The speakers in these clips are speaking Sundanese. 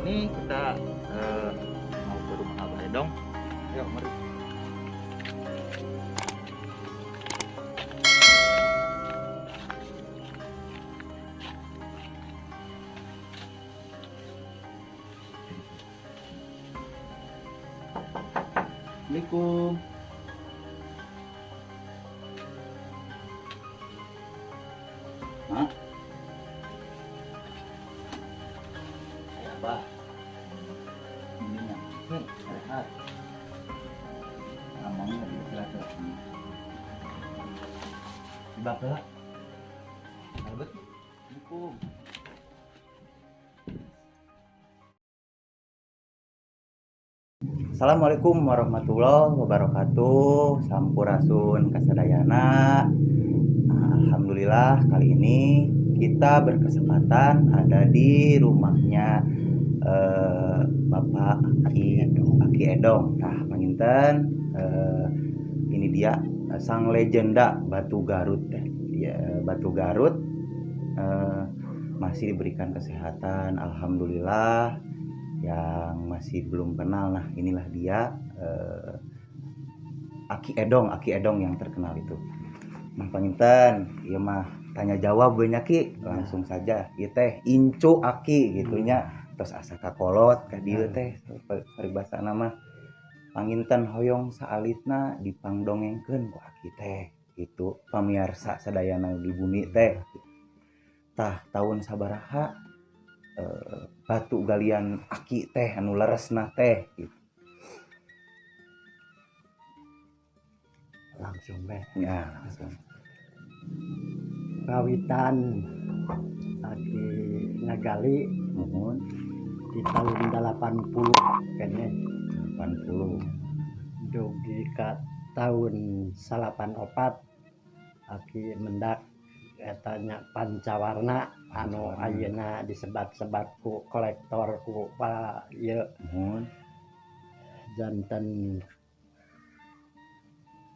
ini kita mau ke rumah Abah Edong. Yuk, mari. Assalamualaikum. Mak. Ayo, Abah. Ininya. Sehat. Amang lagi silaturahmi. Bapak. Albert. Assalamualaikum. Assalamualaikum warahmatullahi wabarakatuh. Sampurasun kasadayana. Alhamdulillah kali ini kita berkesempatan ada di rumahnya Bapak Aki Edong. Nah, panginten ini dia sang legenda Batu Garut ya. Dia Batu Garut masih diberikan kesehatan, alhamdulillah. Yang masih belum kenal, nah inilah dia Aki Edong yang terkenal itu. Nah panginten, ieu mah tanya jawab we nya Ki, langsung saja. Ieu teh incu Aki gitu nya, tos asa kakolot ka dieu teh paribasana mah. Panginten hoyong saalitna dipangdongengkeun ku Aki teh gitu, pamiarsa sadayana di bumi teh. Tah tahun sabaraha batu galian Aki teh anu leresna teh gitu. Langsung be. Ya, langsung. Kawitan Aki ngagali muhun di tahun 80 kene. 80. Dugi ka tahun 84 Aki mendak eta nya pancawarna anu ayeuna disebat-sebat ku kolektor ku pa ieu. Muhun. Janten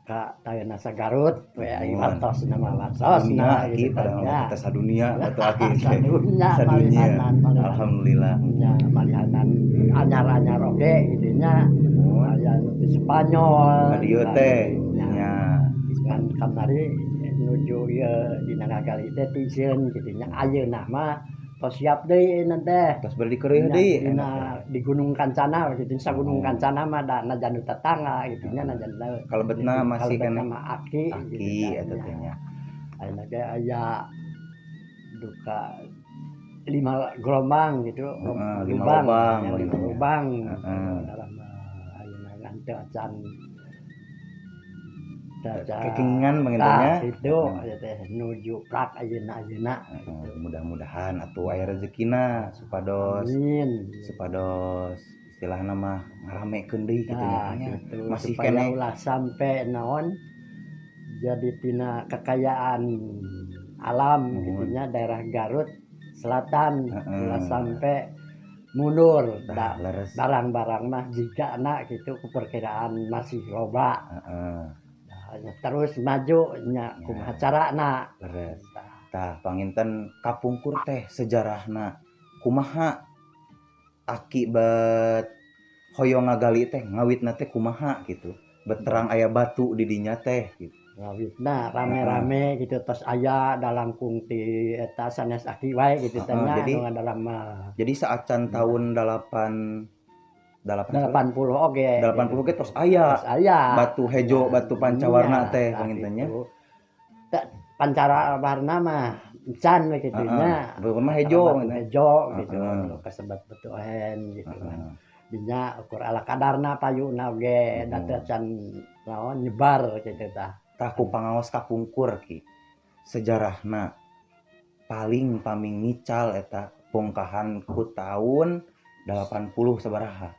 ka tayeuna Sagarut we wartos nama warsosna gitu kan. Kita sadunia atau Aki sadunya. Alhamdulillah nya malihanan anyar-anyar oge gitu nya. Aya nu di Spanyol ka dieu teh nya kan kamari nuju ieu dina ngagali teh tisieun kitu nya. Ayeuna mah tos siap deui ayeuna teh. Tos bari dikeureuh deui dina di Gunung Kancana kitu. Sa Gunung Kancana mah da najan tetangga kitu nya, najan kalebetna masih kana Aki Aki eta teh nya. Ayeuna ge aya duka 5 gelombang gitu, 5 lubang, 5 lubang. Dalam ayeuna ngan teu acan kekingan pangintennya itu teh nuju prak ayeuna-ayeuna. Mudah-mudahan atuh aya rezekina supados. Amin. Supados istilahna mah ngaramekeun deui kitu nya. Masih keneh ulah sampe naon jadi tina kekayaan alam kitu nya daerah Garut Selatan ulah sampe mundur. Barang-barang mah jigana kitu perkiraan masih loba. Terus maju nya kumaha carana. Leres. Tah panginten kapungkur teh sejarahna kumaha Aki bet hoyong ngagali teh ngawitna teh kumaha gitu. Bet terang aya batu di dinya teh gitu. Ngawitna rame-rame gitu tos aya dalangkung ti eta sanes Aki wae gitu teh nya anu dalam. Jadi saacan tahun 80 oge. 80 oge tos aya. Tos aya. Batu hejo, batu pancawarna teh panginten nya. Pancawarna mah encan we kitu nya. Mah hejo, hejo gitu kasebat batu ohen gitu. Dinya ukur ala kadarna payuna oge da teu acan naon nyebar kitu tah. Tah ku pangaos kapungkur Ki. Sejarahna paling paming ngical eta bongkahan ku tahun 80 sabaraha.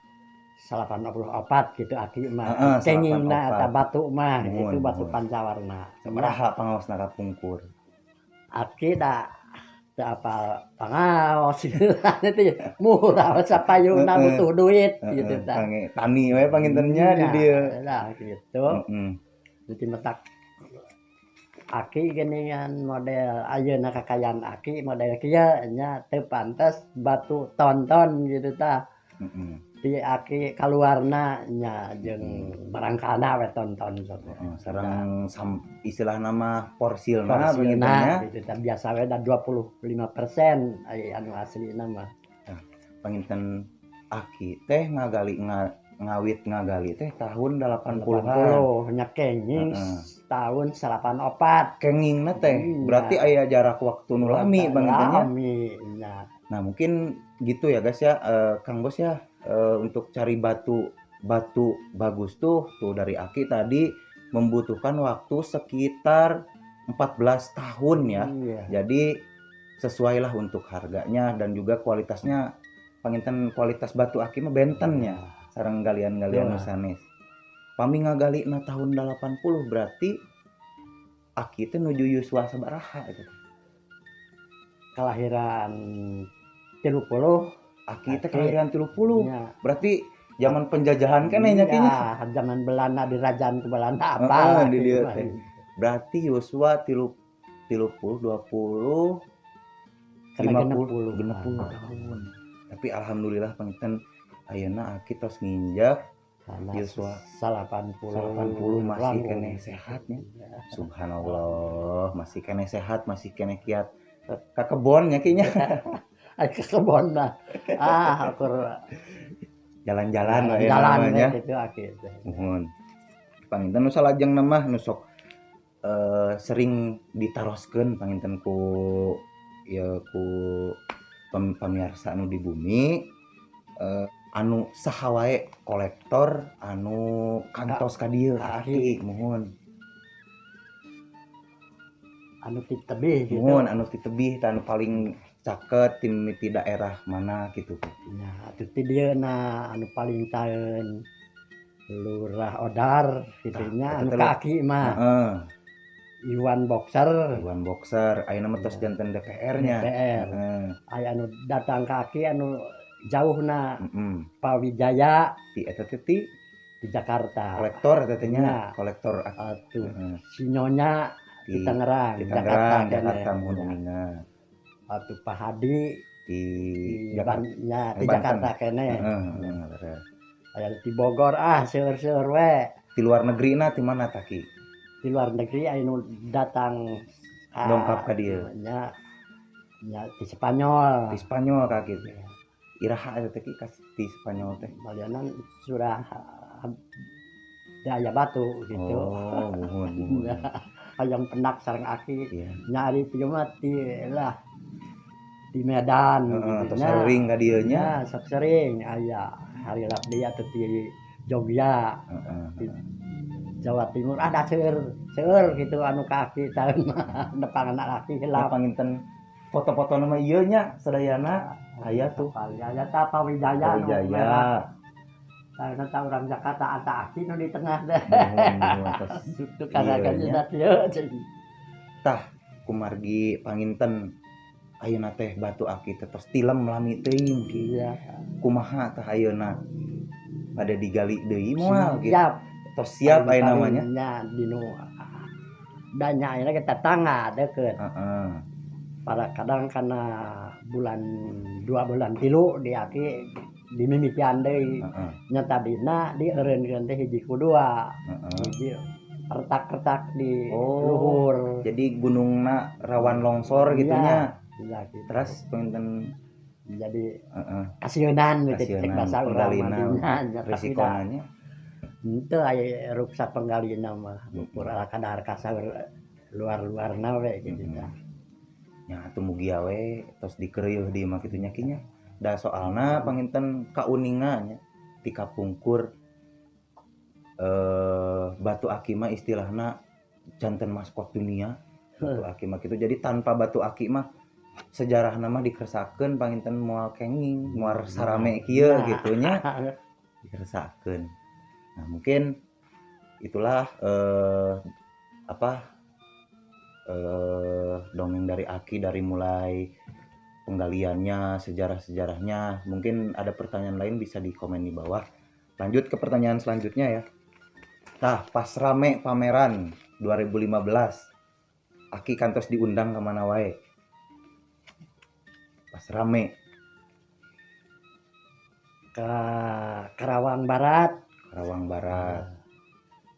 84 gitu Aki mah. Kengingna eta batu mah gitu batu pancawarna. Sabaraha pangaosna kapungkur? Aki da teu apal pangaos itu murah sapayuna butuh duit gitu tah. Tani we pangintennya di dieu. Nah gitu. Nanti metak Aki geuningan model ayeuna kakayaan aki model kieu nya teu pantes batu tonton gitu tah. Di aki kaluarna nya jeung barangkalna we tonton sok. Sareng istilah nama porsilna begitu nya. Gitu tah biasa we da 25% aya anu aslina mah. Tah panginten aki teh ngagali ngawit ngagali teh tahun 80-an. 80 nya kenging tahun 84. Kengingna teh berarti aya jarak waktu nu lami panginten nya. Lami nya. Nah, mungkin gitu ya guys ya, Kang Bos ya, untuk cari batu batu bagus tuh dari aki tadi membutuhkan waktu sekitar 14 tahun ya. Iya. Jadi sesuailah untuk harganya dan juga kualitasnya. Panginten kualitas batu aki mah benten ya. Sareng galian-galian nu sanes. Pami ngagalina tahun 80 berarti aki teh nuju yuswa sabaraha eta teh? Kelahiran 30. Aki teh kelahiran 30. Ya. Berarti zaman penjajahan kan nya ki nya. Ya, zaman Belanda di rajaan ke Belanda apa di dieu teh. Berarti yuswa 30 20 50 60 tahun. Tapi alhamdulillah panginten ayeuna aki tos nginjak yuswa 80 masih keneh sehat nya. Subhanallah, masih keneh sehat, masih keneh kiat ka kebon nya ki nya. Ka kebon mah. Ah, ukur jalan-jalan we namanya. Gitu aki teh. Muhun. Panginten nu salajengna mah nu sok sering ditaroskeun panginten ku ieu ku pamiarsa anu di bumi, anu saha wae kolektor anu kantos ka dieu ka aki muhun. Anu ti tebih gitu. Muhun anu ti tebih anu paling caket ti daerah mana gitu. Nah, atuh ti dieu na anu paling taeun Lurah Odar kitu nya anu ka aki mah. Heeh. Iwan Boxer. Iwan Boxer ayeuna mah tos janten DPR nya. DPR. Aya anu datang ka aki anu jauhna. Pak Wijaya ti eta teh ti di Jakarta. Kolektor eta teh nya, kolektor atuh. Si Nyonya di Tangerang, di Tangerang, Jakarta muhun uninga. Atuh Pak Hadi di Jakarta, di Jakarta keneh. Heeh, aya di Bogor ah seueur-seueur we. Di luar negeri na ti mana tah ki? Di luar negeri aya nu datang dongkap ka dieu. Nya nya di Spanyol. Di Spanyol ka kitu. Iraha eta teh ki di Spanyol teh? Balianan surah daya batu gitu. Oh, muhun. Hayang penak sareng aki. Nyari ti mah ti lah di Medan gitu nya. Sering ka dieu nya. Sok sering aya hari lap dia atau di Jogja. Di Jawa Timur ada seueur gitu anu ka aki taeun mah nepangan aki hilap. Panginten foto-foto nama ieu nya sadayana aya tuh. Aya ta Pak Wijaya. Wijaya. Tah ta urang Jakarta ata aki nu di tengah teh. Itu kana kana ieu. Tah kumargi panginten ayeuna teh batu aki teh tos tilem lami teuing ki. Iya. Kumaha tah ayeuna pada digali deui moal gitu. Siap. Tos siap ayeuna mah nya. Nya dinu danya ayeuna ke tetangga deukeut. Heeh. Para kadang kana bulan 2 bulan 3 di aki dimimitian deui. Nya tadina dieureunkeun teh hiji ku dua. Hiji retak-retak di luhur. Jadi gunungna rawan longsor gitu nya. Iya gitu. Terus panginten jadi kasieunan gitu cek basa urang mah risikona nya. Henteu aya ruksak penggalina mah ukur ala kadar kasaeur luar-luarna we gitu tah. Nya atuh mugia we tos dikeureuh di mah kitu nya ki nya. Da soalna panginten kauninga nya ti kapungkur batu aki mah istilahna janten maskot dunia. Batu aki mah kitu. Jadi tanpa batu aki mah sejarahna mah dikeresakeun panginten moal kenging, moal sarame kieu gitu nya. Dikeresakeun. Nah, mungkin itulah dongeng dari aki dari mulai penggaliannya, sejarah-sejarahnya. Mungkin ada pertanyaan lain bisa di komen di bawah. Lanjut ke pertanyaan selanjutnya ya. Tah, pas rame pameran 2015. Aki kantos diundang ke mana wae? Pas rame. Ke Karawang Barat. Karawang Barat.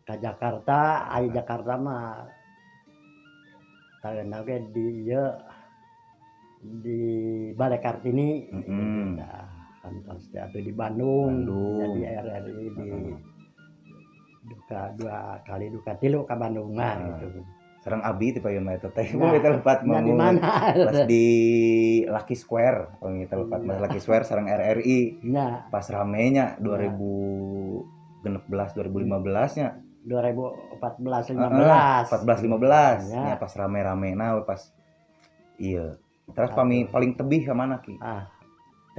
Ke Jakarta, ari Jakarta mah taeuna ge di ieu di Balai Kartini. Nah, kantos teh atuh di Bandung, Bandung. Jadi RRI di duka dua kali duka tilu ka Bandung mah gitu. Sareng abi teh payun mah eta teh. Nah, kita lepat nah, di mau mana? Pas di Lucky Square, kalau kita lepat mas Lucky Square sareng RRI. Nah, pas ramenya 2016 2015 nya. 2014 15. 14 15 Ya. nya pas rame-rame nah pas iya. Terus pami paling tebih ka mana Ki? Ah,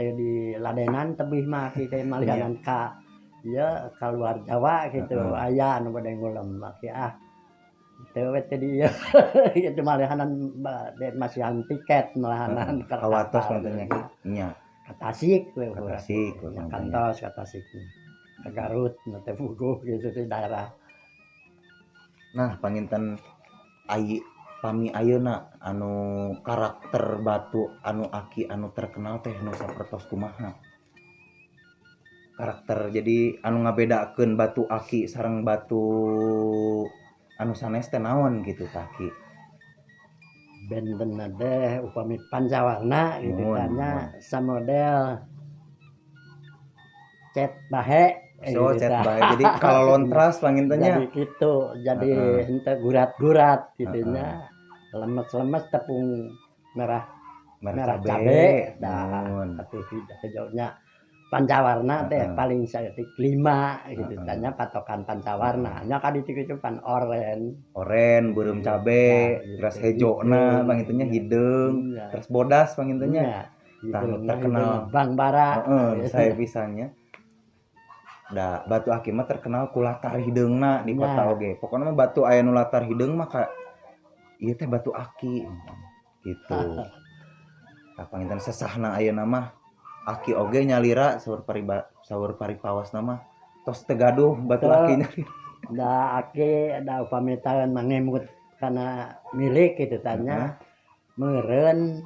teh di Ladenan tebih mah ki teh malihanan ka ieu keluar Jawa gitu. Aya anu bade ngulem ki ah. Teh we teh di ieu gitu malihanan masihan tiket malihanan ka Kawatos kapal. mantannya Ki. Nya. Ka Tasik we Ka Tasik, we Ya, mantannya. kantos ka Tasik. Ka Garut nu teh puguh gitu di daerah. Nah, panginten ai pami ayeuna anu karakter batu anu Aki anu terkenal teh nu sapertos kumaha? Karakter jadi anu ngabedakeun batu Aki sareng batu anu sanes teh naon gitu tah Ki? Benten teh upami pancawarna gitu Nuhun, tanya nuhun. samodel cet bahe So, gitu cet tah. bahe. Jadi kalau lontras pangintennya Jadi gitu, jadi henteu gurat-gurat gitu nya. Lemes-lemes tepung merah merah merah cabe. cabe. Nah, Nuhun. tapi hijaunya pancawarna teh paling saeutik 5 gitu tanya patokan pancawarna. Nya ka ditu kitu pan oren. Oren, beureum cabe, Nah, gitu. terus hejona pangintennya hideung, Iya. terus bodas pangintennya. Iya. Tah, Hideungna terkenal. hideung Bang Bara. Heeh, saya pisannya. Da batu aki mah terkenal ku latar hideungna di kota Nah. oge. Pokoknya mah batu aya nu latar hideung mah ka ieu teh batu aki gitu. Tah panginten sesahna ayeuna mah aki oge nyalira saur pariba saur paripawasna mah tos teu gaduh batu Teu. aki nyalira. Da aki da upami taeun mangemut kana milik gitu tanya. Meureun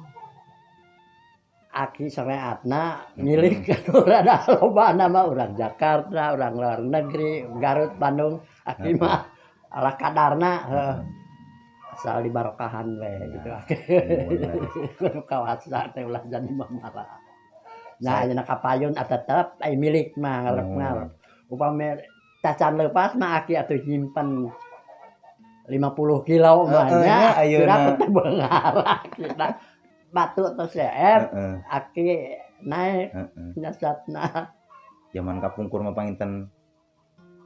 aki sareatna milik rada loba nama urang Jakarta, urang luar negeri, Garut, Bandung, aki mah ala kadarna heuh. Asal dibarokahan we gitu aki. Kudu kawasa teh ulah jadi mamara. Nah, ayeuna kapayun tetep ai milik mah ngarep-ngarep. Upami tacan leupas mah aki atuh nyimpen 50 kilo mah nya. Ayeuna. Kira teh beunghar kita. Batu tos seep, aki naik nyasatna. Zaman kapungkur mah panginten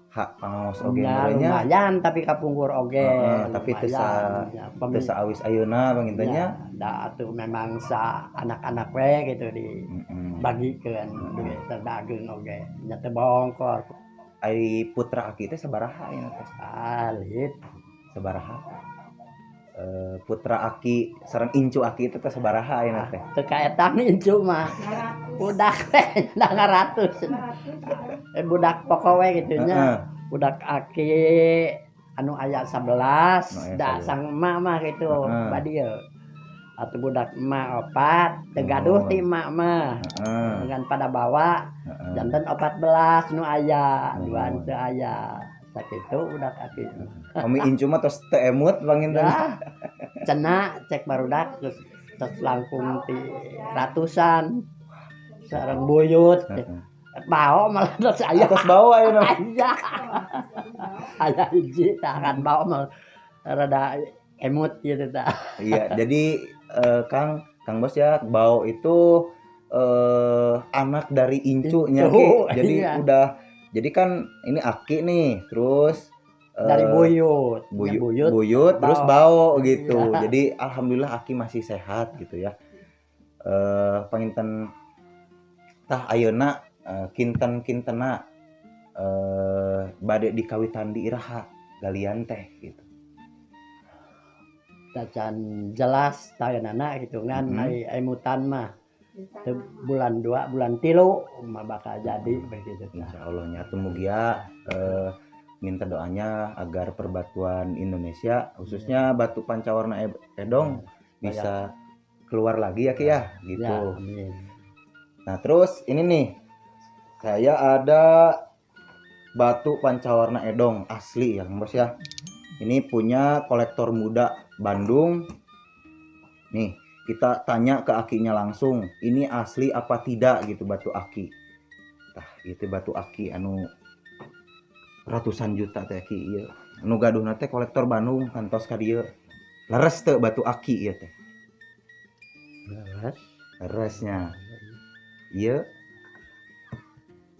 hak pangaos oge Ya, meureun nya. lumayan tapi kapungkur oge. Tapi teu Lumayan. Ya, teu saawis ayeuna panginten nya. Ya, da atuh memang sa anak-anak we gitu dibagikeun duit terdageung oge. Nya teu bongkor. Ai putra aki teh sabaraha ayeuna teh? Alit. Sabaraha? Putra aki sareng incu aki itu teh sabaraha ayeuna teh? Teu kaetang incu mah. Budak we 900. Budak pokok we gitu nya. Budak aki anu aya 11, da sang emak mah gitu badieu. Atuh budak emak 4, teu gaduh ti emak mah. Dengan pada bawa janten 14 nu aya, 2 teu aya. Sakitu budak aki. Kami incu mah tos teu emut panginten. Nah, cenah cek barudak terus langkung ti ratusan. Sareng buyut. Bao malah terus aya. Atos bao ayeuna. Aya. Aya hiji tah kan bao mah rada emut gitu tah. Iya, jadi Kang Bos ya, bao itu anak dari incunya Ki. Jadi iya. Udah jadi kan ini aki nih, terus dari buyut, buyut terus bao gitu. Iya. Jadi alhamdulillah aki masih sehat gitu ya. Panginten tah ayeuna kinten-kintena bade dikawitan di iraha galian teh gitu. Tacan jelas taeunana gitu kan ai emutan mah. Bulan 2 bulan 3 mah bakal jadi begitu. Insyaallah nya teu mugia Minta doanya agar perbatuan Indonesia khususnya batu pancawarna Edong bisa keluar lagi ya Ki ya gitu. Ya, amin. Nah, terus ini nih saya ada batu pancawarna Edong asli ya Kang Bos ya. Ini punya kolektor muda Bandung. Nih, kita tanya ke akinya langsung, ini asli apa tidak gitu batu aki. Tah, itu batu aki anu ratusan juta teh aki ieu. Anu gaduhna teh kolektor Bandung kantos ka dieu. Leres teu batu aki ieu teh? Leres. Leresnya. Ieu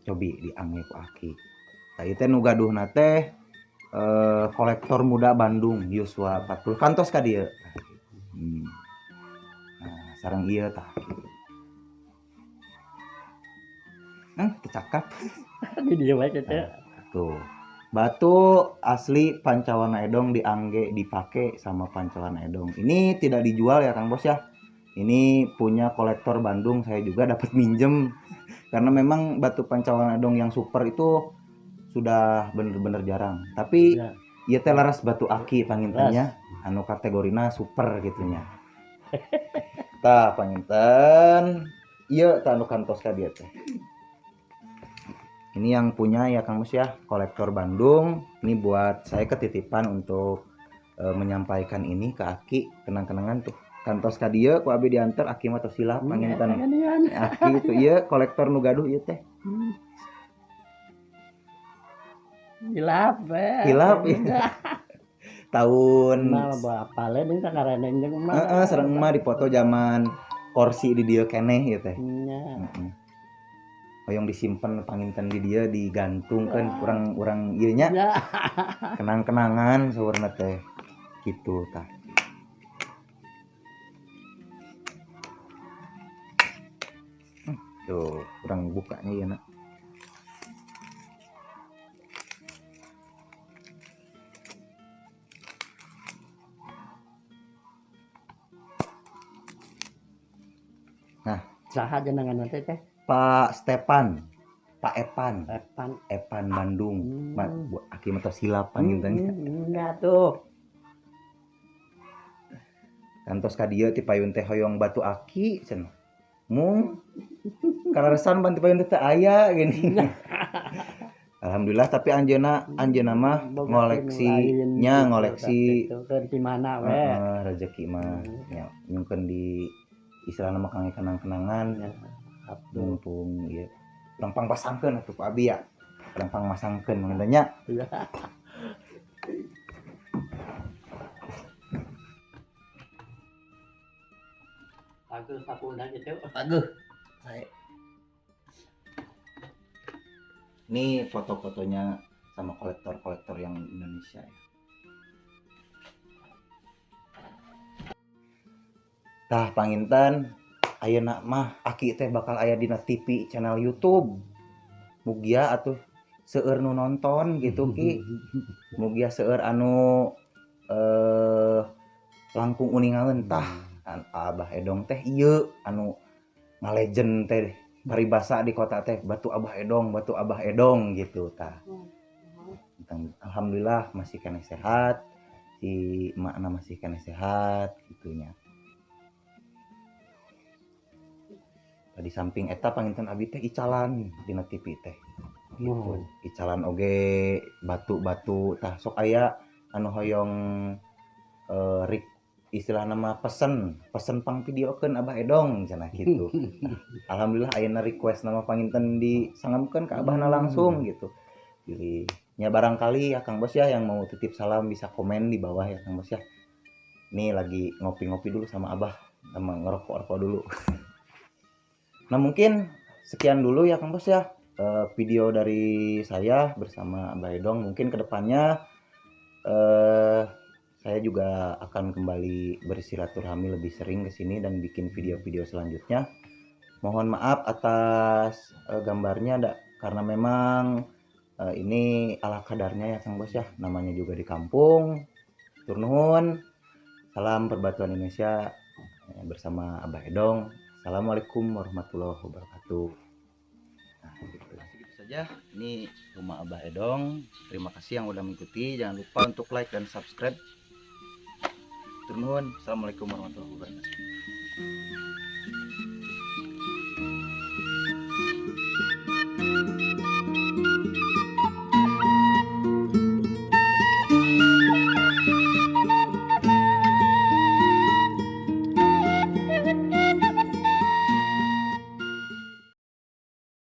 cobi diangge ku aki. Tah ieu teh nu gaduhna teh kolektor muda Bandung Yuswa 40 kantos ka dieu. Nah, sareng ieu tah. Kecakap. Di dieu wae kitu. Tuh. Batu asli pancawarna Edong diangge dipake sama pancawarna Edong. Ini tidak dijual ya Kang Bos ya. Ini punya kolektor Bandung, saya juga dapat minjem. Karena memang batu pancawarna Edong yang super itu sudah bener-bener jarang. Tapi ya, ieu teh leres batu aki pangintennya, anu kategorina super gitunya. Tah panginten, ieu tah anu kantos ka dieu teh. Ini yang punya ya Kang Bos ya, kolektor Bandung. Ini buat saya ketitipan untuk menyampaikan ini ke aki, kenang-kenangan tuh. Kantos ka dieu ku abi diantar aki mah tos hilap panginten. Aki itu ieu kolektor nu gaduh ieu teh. Hilap we. Hilap. Tahun mah apale deui sakareneng jeung mah. Heeh, sareng mah dipoto zaman kursi di dieu keneh ieu teh. Heeh. Hoyong disimpen panginten di dieu digantungkeun urang-urang ieu nya. Kenang-kenangan saurna teh. Gitu tah. Tuh, urang bukanya ieu na. Nah, saha jenengan teh teh? Pak Stepan, Pak Epan, Epan, Epan Bandung. Bu aki mah tos hilap panginten. Enggak tuh. Kantos ka dieu ti payun teh hoyong batu aki cenah. Mung kaleresan ban ti payun teh aya gini. Alhamdulillah tapi anjeunna mah ngoleksi nya ngoleksi di mana we. Heeh, rezeki mah nya nyungkeun di istilahna mah kangge kenang-kenangan. Mumpung ieu urang pangpasangkeun atuh ku abi ya. Urang pangmasangkeun mangga nya. Bagus sakuna gitu. Bagus. Saya. Ini foto-fotonya sama kolektor-kolektor yang Indonesia ya. Tah panginten ayeuna mah aki teh bakal aya dina TV channel YouTube. Mugia atuh seueur nu nonton gitu Ki. Mugia seueur anu langkung uningaeun tah. Abah Edong teh ieu anu ngalegend teh paribasa di kota teh batu Abah Edong gitu tah. Alhamdulillah masih keneh sehat, si emakna masih keneh sehat gitunya. Di samping eta panginten abi teh icalan dina TV teh. Gitu. Icalan oge batu-batu tah sok aya anu hoyong istilah nama pesen pang videokeun Abah Edong cenah gitu. Nah, alhamdulillah ayeuna request nama panginten disangamkeun ka abahna langsung gitu. Jadi nya barangkali ya Kang Bos ya yang mau titip salam bisa komen di bawah ya Kang Bos ya. Ini lagi ngopi-ngopi dulu sama Abah, sama ngerokok-rokok dulu. Nah, mungkin sekian dulu ya Kang Bos ya video dari saya bersama Abah Edong. Mungkin kedepannya saya juga akan kembali bersilaturahmi lebih sering ke sini dan bikin video-video selanjutnya. Mohon maaf atas gambarnya karena memang ini ala kadarnya ya Kang Bos ya. Namanya juga di kampung. Tur nuhun. Salam Perbatuan Indonesia bersama Abah Edong. Assalamualaikum warahmatullahi wabarakatuh. Nah, gitu. Saja ini rumah Abah Edong. Terima kasih yang udah mengikuti. Jangan lupa untuk like dan subscribe. Turun. Assalamualaikum warahmatullahi wabarakatuh.